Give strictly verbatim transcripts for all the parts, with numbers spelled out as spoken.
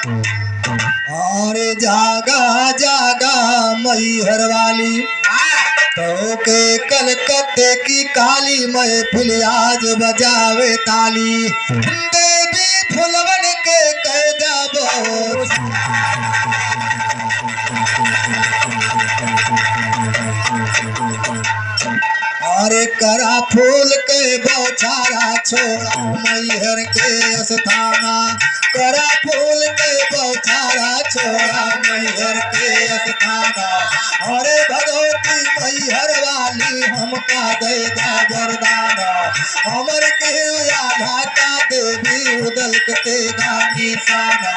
अरे जागा जागा मैहर वाली, तोके कलकत्ते की काली महफिल आज बजावे ताली। देवी फुलवन के कह देबो। अरे करा फूल के बौछारा छोड़ा मैहर के अस्थाना, करा फूल के बौछारा छोड़ा मैहर के अस्थाना। अरे भगवती मैहर वाली हमका दे दा वरदाना, अमर के आधा का देवी उदल के तेगा निशाना।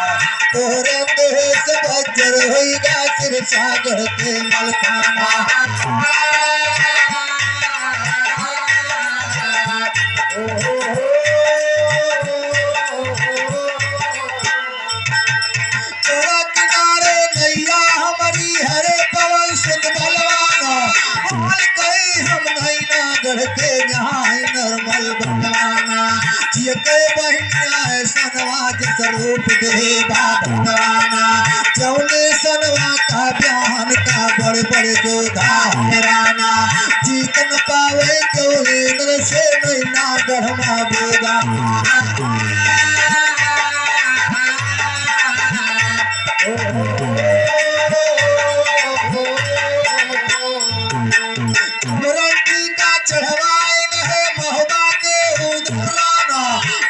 तोरे देह से बज्जर होइगा सिर सागर के मलखाना। तोरा किनारे नैया हमरी हरे पवन सुत बलवाना। हाल कई हम नैना गढ़ के यहाँ है नरमल बलवाना। जिय के बहिनिया है सनवा जस रूप देहे बा भगवाना। जौने सनवा का ब्याहन का बड़ बड़ जोधा हराना। जीत न पावे केहू इनर से नैना गढ़वा बेगाना। रंडी का चढ़वाइन है महुआ के उदराना,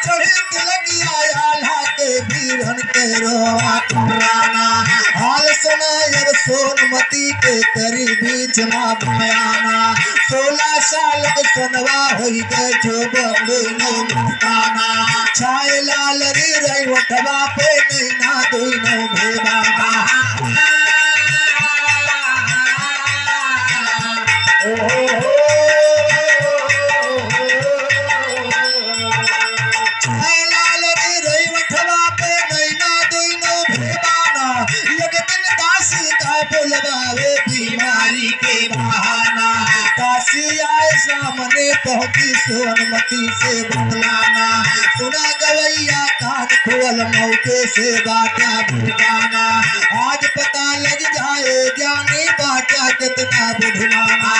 चढ़ी तिलकिया आल्हा के बीरन के रोवा पुराना। हाल सुना अब सोनमती के करी बीच मा बयाना। सोलह साल के सोनवा होई गए जो बंदे नो मस्ताना। छाए लाल री रही ओठवा पे नैना दुइनो भेबाना। लाल रे रही ओठवा पे नैना दुइनो भेबाना। एक दिन दासी का बोलबावे बीमारी के बहाना। दासी आए सामने पहुँची सोनमती से बतलाना। सुना गवैया कान खोल मौके से बाटा बुझाना। आज पता लग जाए ज्ञानी बाटा कितना बुझाना।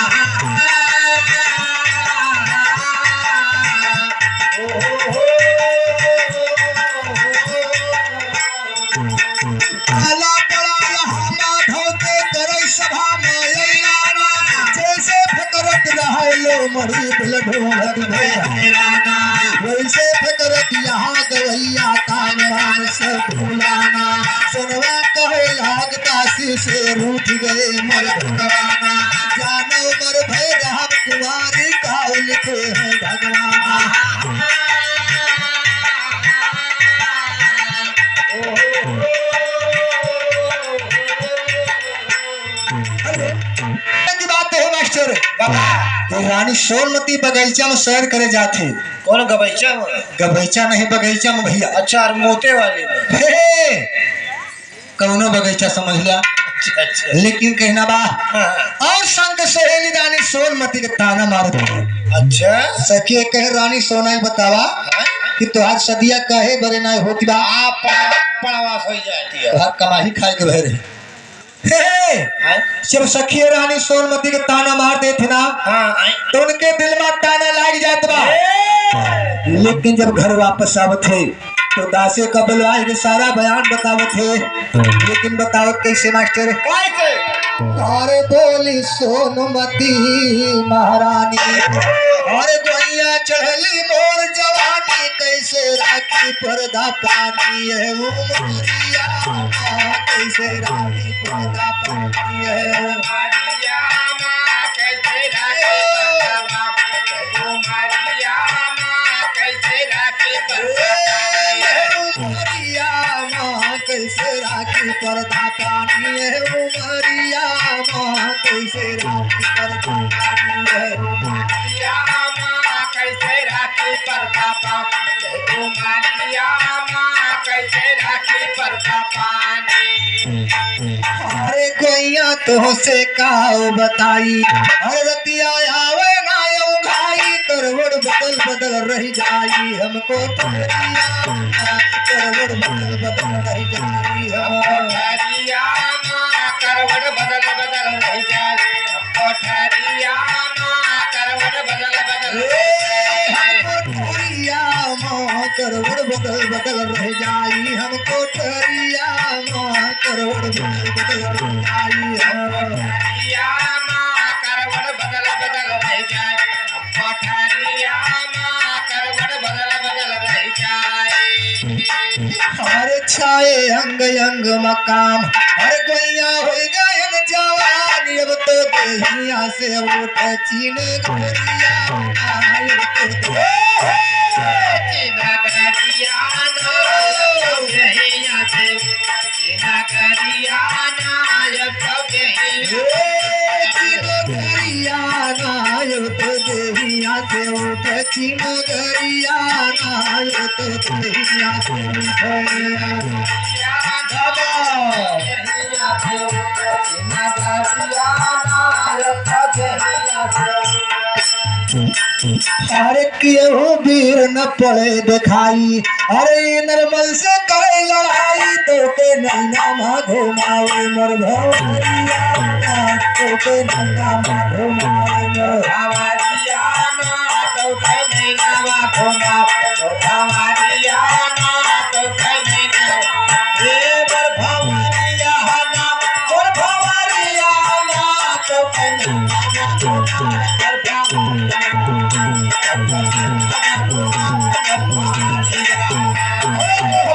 काला पड़ा रहा माधव के करे सभा में अइलाना। जैसे फकरत रहे लो मरी बिल ढोलक में हैराना। वैसे फकरत यहाँ गवैया तान बान से भूलाना। सोनवा कहे लाग दासी से रूठ गए मर भगवाना। जानो मर भय राम कुमारी का लिखे हैं भगवान। की बात है मास्टर। बाबा। ये रानी सोनमती बगीचा में सैर करे जात है। कौन गबैचा में? गबैचा नहीं, बगीचा में भैया। अच्छा, और मोते वाले में। हे, कौनो बगीचा समझ लिया। अच्छा, अच्छा। लेकिन कहना बा, हाँ। और संग सहेली रानी सोनमती के ताना मारत है। अच्छा। सखिए कहे रानी सोना ही बतावा हाँ? कि तोहार सदिया काहे बरे ना होती बा। हाँ, पड़-, पड़वा हो जाती है। तोहार कमाई खाए के भरे। हे, हे, हैं? जब सखिया रानी सोनमती के ताना मार देत है ना, हाँ, आए। तो उनके दिल में ताना लाग जात बा। हे। लेकिन जब घर वापस आवत है, तो दासे का बुलवाई के सारा बयान बतावत है। लेकिन बतावत कैसे मास्टर? कैसे? अरे बोली सोनमती महारानी, अरे गोइया चढ़ली मोर जवानी, कैसे राखी पर्दा पानी है उमरिया, कैसे राखी पर्दा पानी है उमरिया, कैसे राखी पर्दा पानी है उमरिया, कैसे राखी पर्दा पानी है उमरिया, कैसे राखी पर्दा पानी है उमरिया, कैसे राखी पर्दा पानी है उमरिया, कैसे राखी पर्दा पानी है उमरिया, कैसे राखी पर्दा पानी। अरे गोइया तोहसे का बताई, अरे रतिया आवे ना उघाई, करवट बदल बदल रह जाई हमको तो। करवट बदल बदल रह जाई हम। कोठरिया मा करवट बदल बदल रह जाई। कोठरिया मा करवट बदल बदल ए, रह जाई। हम कोठरिया मा करवट बदल बदल रह जाई। हम कोठरिया मा करवट बदल बदल रह जाई हम। कोठरिया मा करवट बदल बदल रह जाई। कोठरिया मा करवट बदल बदल रह जाई। अरे छाए अंग अंग मकाम, अरे गोइया होइ गयन जवान, अब तो देहिया से उठ चीन गरिया, अब तो चीन गरिया, देहिया से चीन गरिया, अब तो देहिया ए, चीन गरिया, अब तो देहिया से उठ चीन गरिया, अब तो देहिया से उठ। अरे केहू वीर न पड़े देखाई, अरे निर्मल से करे लड़ाई, तो के नैना मा घुमावे मोर भंवरिया, तो के नैना मा घुमावे मोर भंवरिया, तो के नैना मा घुमावे मोर भंवरिया, तो के नैना, ए मोर भंवरिया ना, मोर भंवरिया ना, तो के नैना मा घुमावे मोर भंवरिया।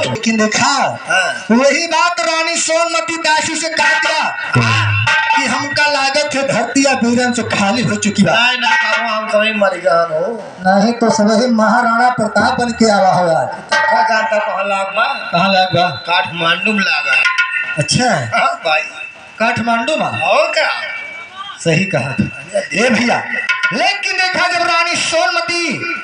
लेकिन देखा, हाँ। वही बात रानी सोनमती दासी से कहत बा कि हमका लागत है धरतिया बीरन से खाली हो चुकी बा। नहीं, ना कहो, हम सभी मर गए हो। नहीं तो सभी महाराणा प्रताप बन के आवा हो आज। का जानता कहाँ लाग बा? कहाँ लाग बा? काठमांडू में लाग है। अच्छा। हाँ भाई। काठमांडू में? और क्या? सही कहा। ए भैया, लेकिन देखा जब रानी सोनमती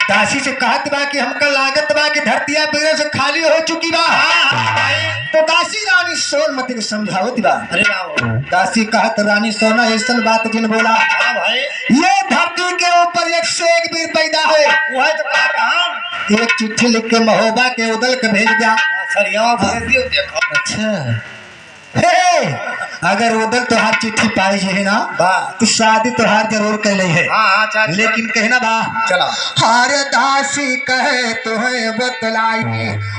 दासी से कहत बा कि हमका लागत बा कि धरतिया बीरन से खाली हो चुकी बा। हाँ, हाँ, भाई। तो दासी रानी सोनमती के समझावत बा। अरे राम। दासी कहत, रानी सोना, ऐसन बात जिन बोला। हाँ, भाई। ये धरती के ऊपर एक से एक वीर पैदा है। वह तो कहा था। एक चिट्ठी लिख के महोबा के उदल के भेज दिया। हाँ, सरियावा भेज दियो, देखो। अच्छा। हे, अगर उदल तोहार चिट्ठी पाई जे है ना, बा। तो शादी तोहार जरूर कर ले है। हाँ, हाँ, चाचा। लेकिन कहना बा। चला। अरे दासी कहे तुहे बतलाई,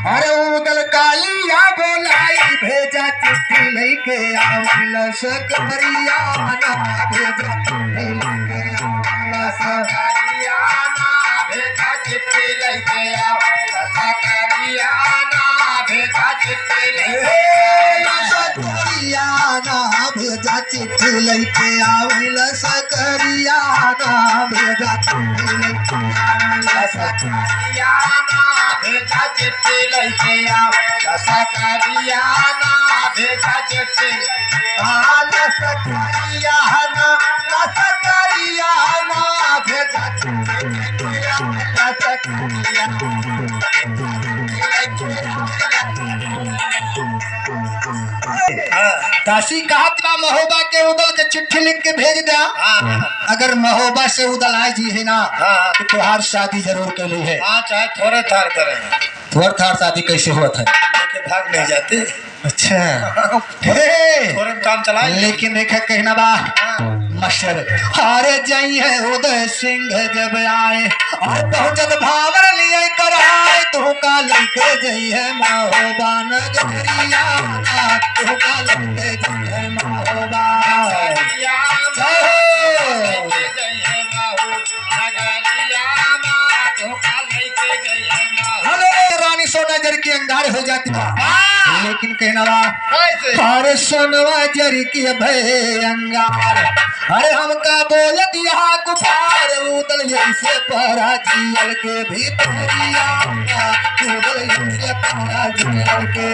अरे उदल कालिया बोलाई, भेजा चिट्ठी लेके आवेला सकरिया ना, भेजा चिट्ठी लेके आवेला सकरिया ना, भेजा चिट्ठी लेके आवेला सकरिया ना, भेजा चिट्ठी लेके आवेला सकरिया ना, भेजा चिट्ठी लेके आवेला सकरिया ना, भेजा चिट्ठी लेके आवेला सकरिया ना, भेजा चिट्ठी लेके आवेला सकरिया ना, भेजा चिट्ठी लेके आवेला सकरिया ना, सकरिया ना, भेजा चिट्ठी लेके आवेला सकरिया। हाँ। दासी कहत बा महोबा के उदल के चिट्ठी लिख के भेज द्या। हाँ। अगर महोबा से उदल आए जी है ना, हाँ। तो तोहार शादी जरूर कर ले है। हाँ, चाहे थोड़े थार करे। थोड़ थार शादी कैसे होत है? लेके भाग नहीं जाते। अच्छा। हे। थोड़े काम चलाए। लेकिन देखा कहना बा। हाँ। मास्टर, अरे जइहे उदय सिंह जब आए, अरे पहुँचत भावर लिए कराए, तोहका लइके जइहे महोबा नगरिया, तोहका लइके जइहे महोबा। जय हो। हेलो, रानी सोना जर के अंगार हो जाती बा। हाँ। लेकिन कहना बा, कैसे? अरे सोनवा जर के भय अंगार, अरे हमका बोलत यहाँ कुठार, उदल यैसे परा जियल के भीतरिया, उदल यैसे परा जियल के।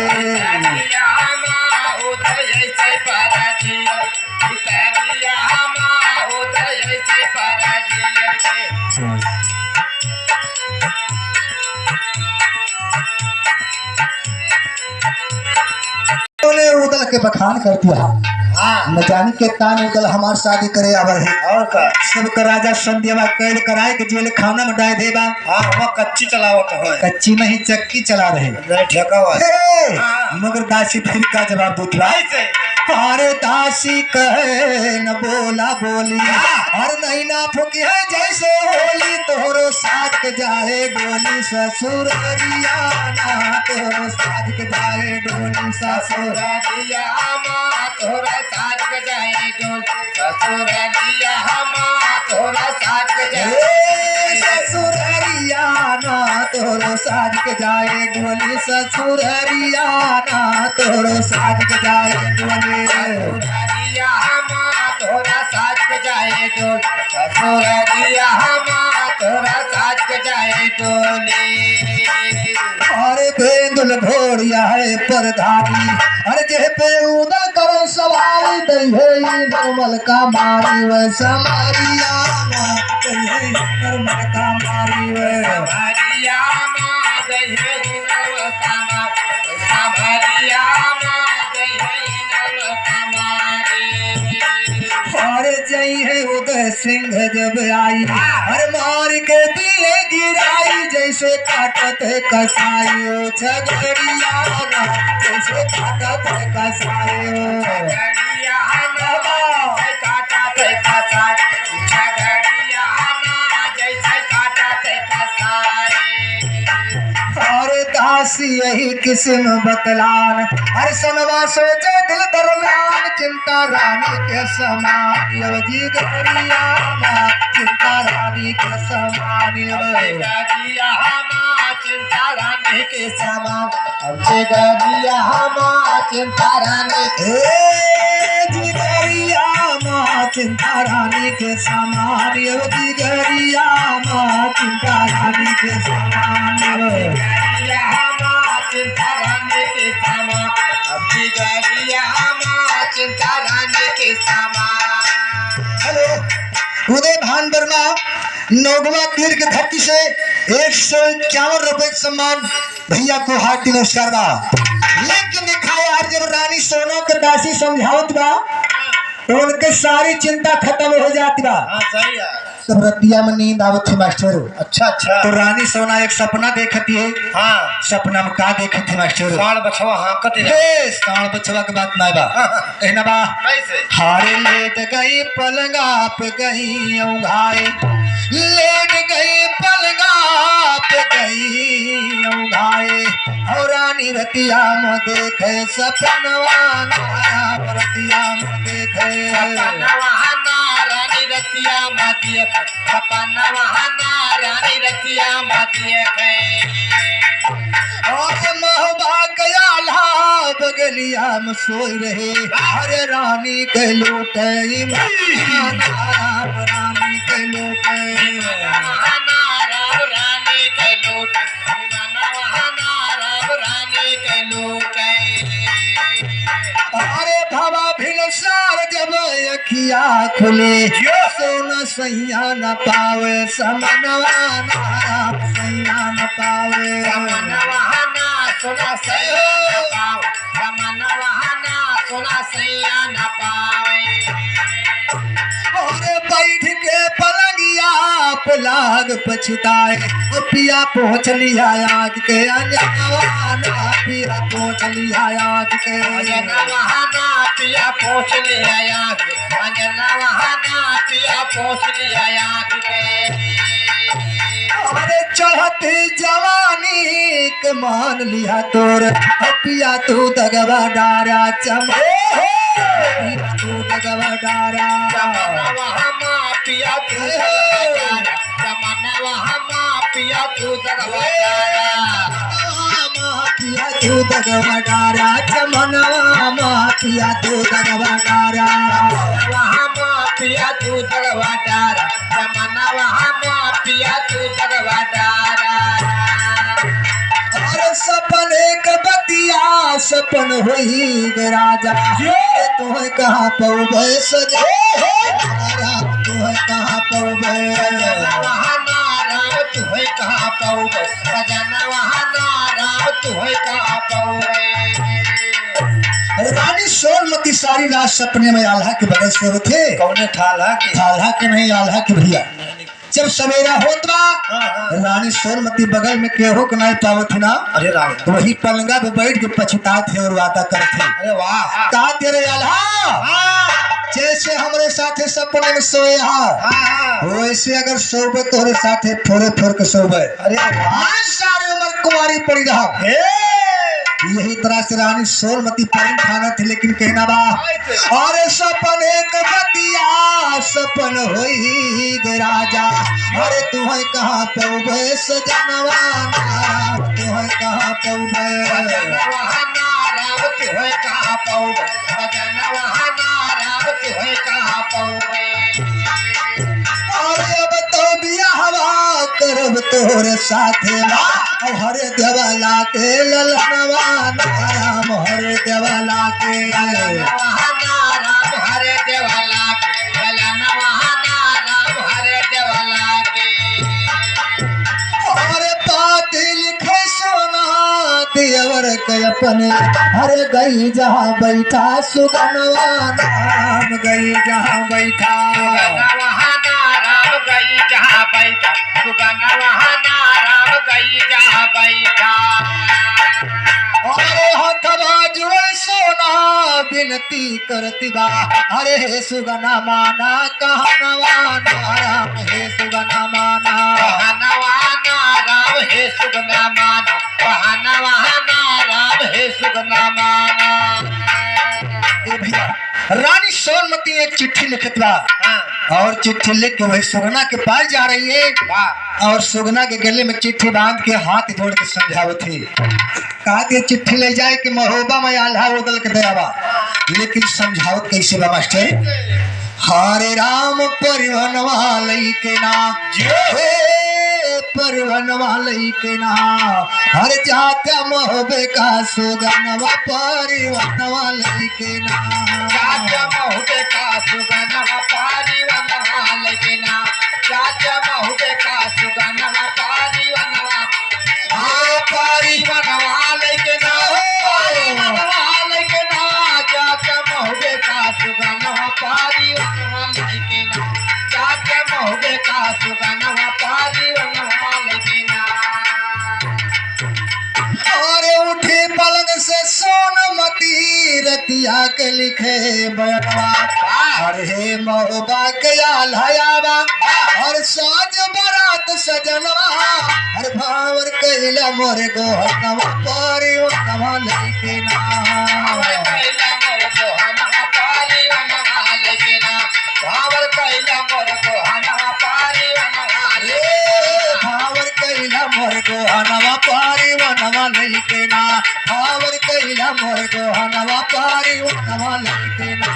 उदल यैसे परा जियल, भीतरिया, उदल यैसे परा जियल के। उन्होंने उदल के बखान कर दिया। हाँ। न जानी के तान उदल हमार शादी करे आवर है। और का? सबका राजा संध्या कैद कराए के जेल खाना में डाल देबा। हाँ, वह कच्ची चलावत है। कच्ची नहीं, चक्की चला रहे। नहीं, ठेका हुआ। हे! हाँ। मगर दासी फिर का जवाब देत बा? कैसे? अरे दासी कहे न बोला बोली, हाँ। अरे नहीं ना फूकी है जैसे होली, तोहरो साथ के जाए डोली ससुररिया ना, तोहरो साथ के जाए डोली ससुर। ससुररिया मा तोहरा साथ के जाए डोली, ससुररिया मा तोहरा साथ के जाए। ए, ससुररिया ना तोहरो साथ के जाए डोली, ससुररिया ना तोहरो साथ के जाए डोली। ससुररिया मा तोहरा साथ के जाए डोली, ससुररिया मा तोहरा साथ के जाए डोली। अरे बेंदुल घोड़िया है परधानी, अरे जेह पे उदल करो सवारी, दइहे ई नरमल का मारी वै समरिया मा, दइहे ई नरमल का मारी वै। समरिया मा, दइहे ई नरमल का मारी, समरिया मा, दइहे ई नरमल का मारी। अरे जइहे उदय सिंह जब आई, अरे मार के दिए गिराई, जैसे काटत है कसाई ओ छगड़िया ना, जैसे काटत है कसाई ओ। छगड़िया ना, जैसे काटत है कसाई, छगड़िया ना, जैसे काटत है कसाई। अरे दासी यही किस्म बतलान, अरे सनवा सोचे दिल दरमियान, चिंता रानी के समान, यो जिगरिया मा, चिंता रानी के समान, यो जिगरिया मा, चिंता रानी के समान, अब जिगरिया मा, चिंता रानी। ए जिगरिया मा, चिंता रानी के समान, यो जिगरिया मा, चिंता रानी के समान, यो। जिगरिया मा, चिंता रानी के समान, अब जिगरिया मा, चिंता रानी के समान। हेलो, उदय भान वर्मा, नौगवा तीर के धरती से एक सौ इक्यावन रुपए के सम्मान भैया को हार्दिक नमस्कार बा। लेकिन देखा यार, जब रानी सोना के दासी समझावत बा, तो उनके सारी चिंता खत्म हो जात बा। हाँ, सही है। तब रतिया में नींद आवत है मास्टर। अच्छा, अच्छा। तो रानी सोना एक सपना देखत है। हाँ। सपना में का देखत है मास्टर? साँड़ बछवा हाँकत है। हे, साँड़ बछवा के बात ना बा। हाँ, हाँ। कहना बा, कैसे? हारे लेट गई पलंगा पे गई औंघाए, लेट गई पलंगा पे गई औंघाए, और रानी रतिया में देखे सपनवा ना, रतिया में देखे। सपनवा ना रानी रतिया में देखे, सपनवा ना रानी रतिया में देखे। और महुआ के आल्हा बगलिया में सोई रहे। अरे रानी के लूटे ई मनावा, रानी के लूटे। मनावा रानी के लूटे, मनावा रानी के लूटे। अरे भवा भिनसार जब अखिया खुले, यो। सोना सैया न पावे, समनवा ना सैया न पावे। समनवा ना सोना सैया न पावे, समनवा ना सोना सैया न पावे। अरे बैठ के पलंगिया पे लाग पछताए, ओ पिया पोंछ लिहा आँख के अंजनवा ना, पिया पोंछ लिहा आँख के। अंजनवा ना पिया पोंछ लिहा आँख, अंजनवा ना पिया पोंछ लिहा आँख के। अरे चढ़त जवानी के मान लिहा तोर, ओ पिया तू दगवा डारा चम-, पिया तू दगवा डारा। चमनवा ना पिया तू दगवा डारा, चमनवा ना पिया तू दगवा डारा। पिया तू दगवा डारा, चमनवा मा पिया तू दगवा डारा। चमनवा मा पिया तू दगवा डारा, चमनवा मा पिया तू दगवा डारा। अरे सपन एक बतिया सपन होई गे राजा, ये। तोहे कहाँ पउबे सजना, तोहे कहाँ पउबे। सजनवा ना राम तोहे कहाँ पउबे, सजनवा ना राम तोहे कहाँ पउबे। रानी सोनमती सारी रात सपने में आल्हा के बगल सोवत है। कौने ठाल्हा के? ठाल्हा के नहीं, आल्हा के भैया। जब सवेरा होत बा, हाँ, हाँ। रानी सोनमती बगल में केहू के नहीं पावत है ना। अरे राम। तो वही पलंगा पे बैठ के पछतात है और वादा करत है। अरे वाह। कहत है, "रे आल्हा, हाँ। जैसे हमरे साथे सपने में सोए हा, हाँ, हाँ। वैसे अगर सोबे तोहरे साथे फोरे फोर के सोबे।" अरे वाह। आज सारी उम्र कुंवारी पड़ी रहा। हे। यही तरह से रानी सोनमती पलंग ठानत है, लेकिन कहना बा, "अरे सपने के बतिया सपन होई गे राजा, अरे तुहै कहाँ पौबे सजनवा ना, तुहै कहाँ पौबे सजनवा ना राम, तुहै कहाँ पौबे सजनवा ना राम, तुहै कहाँ पौबे।" अरे अब तो बियाहवा करब तोहरे साथे ना, हरे देवला के ललनवा ना राम, हरे देवला के ललनवा ना राम, हरे देवला के ललनवा ना राम, हरे देवला के। अरे पाती लिखे सोना देवर के अपने, अरे गई जहाँ बैठा सुगनवा ना राम, गई जहाँ बैठा। सुगनवा ना राम गई जहाँ बैठा, सुगनवा ना राम गई जहाँ बैठा। अरे हथवा जोड़ सोना बिनती करती बा, अरे हे सुगना माना कहनवा ना राम, हे सुगना माना। कहनवा ना राम, हे सुगना माना, कहनवा ना राम, हे सुगना माना। ए भैया, रानी सोनमती एक चिट्ठी लिखत बा। हाँ। और चिट्ठी लिख के वही सुगना के पास जा रही है। वाह। और सुगना के गले में चिट्ठी बांध के हाथ जोड़ के समझावत है। कहत है, "चिट्ठी ले जाए के महोबा में आल्हा उदल के दया बा।" लेकिन समझावत कैसे बा मास्टर? हरे राम परिवनवा लइके ना, जियो। हे परिवनवा लइके ना, हर जात महोबे का सुगनवा परिवनवा लइके ना। जात महोबे का सुगनवा परिवनवा लइके ना। जात महोबे का सुगनवा परिवनवा। आ, परिवनवा लइके ना, परिवनवा लइके ना। जात महोबे का सुगनवा परिवनवा लइके ना। जात महोबे का सुगनवा परिवनवा लइके ना। अरे उठी पलंग से सोनमती रतिया के लिखे बयनवा। अरे हे महोबा के आल्हयावा, अरे साज बरात सजनवा, अरे भावर कैला मोर गोहनवा परिवनवा लइके ना। भावर कैला मोर गोहनवा परिवनवा लइके ना। भावर कैला मोर गोहनवा परिवनवा लइके ना। ए, भावर कैला मोर गोहनवा परिवनवा लइके ना। भावर कैला मोर गोहनवा परिवनवा लइके ना।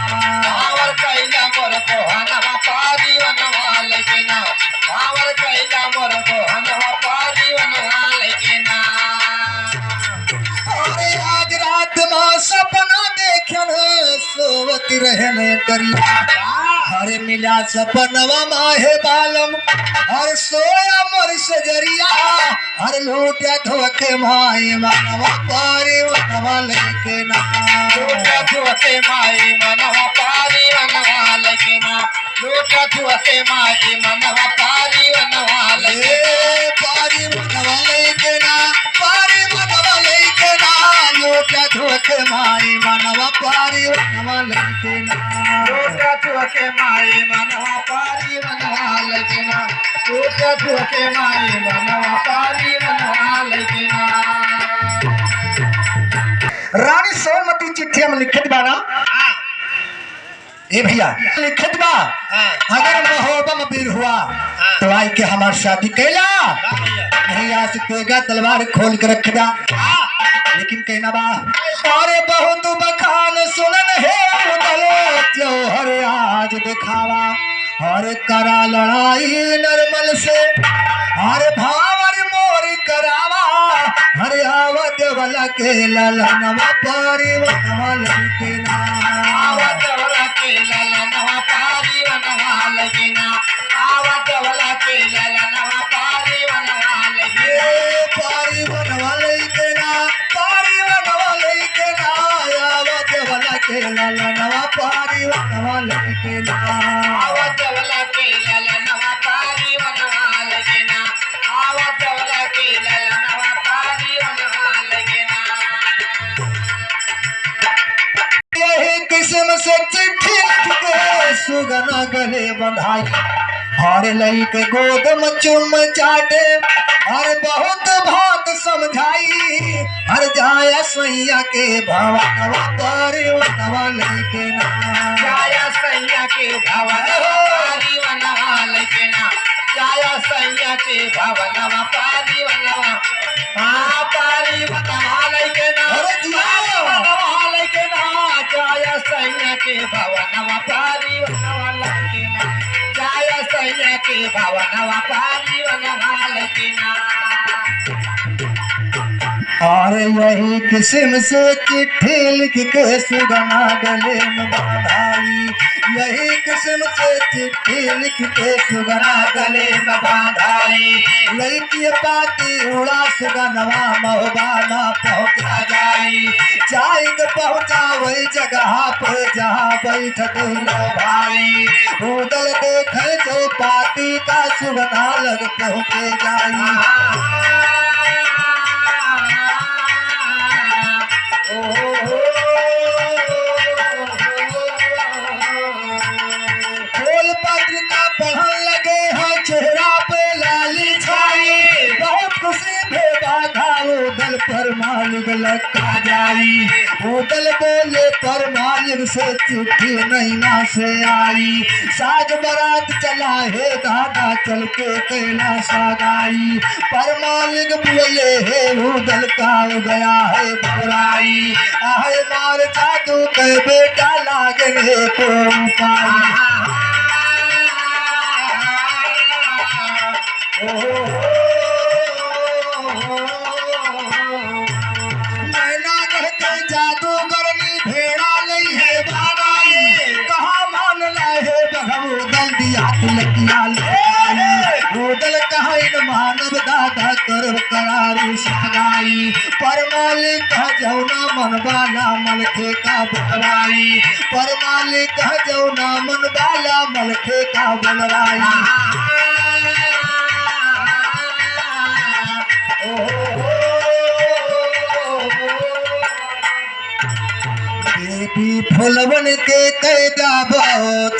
भावर कैला मोर गोहनवा परिवनवा लइके ना। भावर कैला मोर गोहनवा परिवनवा लइके ना। अरे आज रात मा सपना देखन सोवत रहन करिया। अरे मिला सपनवा माहे बालम, अरे सोया मोर सजरिया। अरे लोटा धोके माई मनवा परिवनवा लइके ना। लोटा धोके माई मनवा परिवनवा लइके ना। लोटा धोके माई मनवा परिवनवा लइके ना। ए, परिवनवा लइके ना, परिवनवा लइके ना। लोटा धोके माई मनवा परिवनवा लइके ना। लोटा धोके माई मनवा परिवनवा लइके ना। लोटा धोके माई मनवा परिवनवा लइके ना। रानी सोनमती चिट्ठी में लिखत बा ना। हाँ। ए भैया, लिखत बा, हाँ। अगर महोबा में बिरहुआ, हाँ। तो आई के हमार शादी कैला। हाँ भैया। नहीं आ सकेगा, तलवार खोल के रख दा। हाँ। लेकिन कहना बा, अरे बहुत बखान सुनन हे उदल जौहर आज दिखावा। अरे करा लड़ाई नरमल से, अरे भावर मोर करावा। अरे आवा देवला के ललनवा परिवनवा लइके ना। आवा देवला के ललनवा परिवनवा लइके ना। आवा देवला के ललनवा परिवनवा लइके ना। ए, परिवनवा लइके ना, परिवनवा लइके ना। आवा देवला के से चिट्ठी लिख के सुगना गले बंधाई। अरे लइके गोद में चुम चाटे, अरे बहुत बात समझाई। अरे जाया सैया के भवनवा परिवनवा लइके ना। जाया सैया के भवनवा परिवनवा लइके ना। जाया सैया के भवनवा परिवनवा। हाँ, परिवनवा लइके ना। अरे जिया। परिवनवा लइके ना। जाया सैया के भवनवा परिवनवा लइके ना। जाया सैया के भवनवा परिवनवा लइके ना। और यही किस्म से चिट्ठी लिख के सुगना गले में बंधाई। यही किस्म से चिट्ठी लिख के सुगना गले में बंधाई। लइके पाती उड़ा सुगनवा महुआ में पहुँचा जाई। जाई के पहुँचा वही जगह पे जहाँ बैठ दुनो भाई। उदल देखे जो पाती का सुगना लग पहुँचे जाई। खोल पत्रिका पढ़न लगे हैं, चेहरा पे लाली छाई। बहुत खुशी में बाघा उदल पर मालिक लक्का जाई। उदल बोले पर मालिक से चिट्ठी नैना से आई। साज बारात चला है दादा चल के कैला सगाई। पर मालिक बोले हे उदल का हो गया है बबराई। आहे मार जादू के बेटा लागन है को उपाय। मैना गढ़ के जादूगरनी भेड़ा लई है बाबा ये। कहाँ मान लाए है बघम उदल दिया तिलकिया ले। उदल कहाँ इन मानव दादा करब करारी सगाई। पर मालिक कह जौना मन बाला मलखे का बलवाई। पर मालिक कह जौना मन बाला मलखे का बलवाई। देवी फुलवन के कैदा बहुत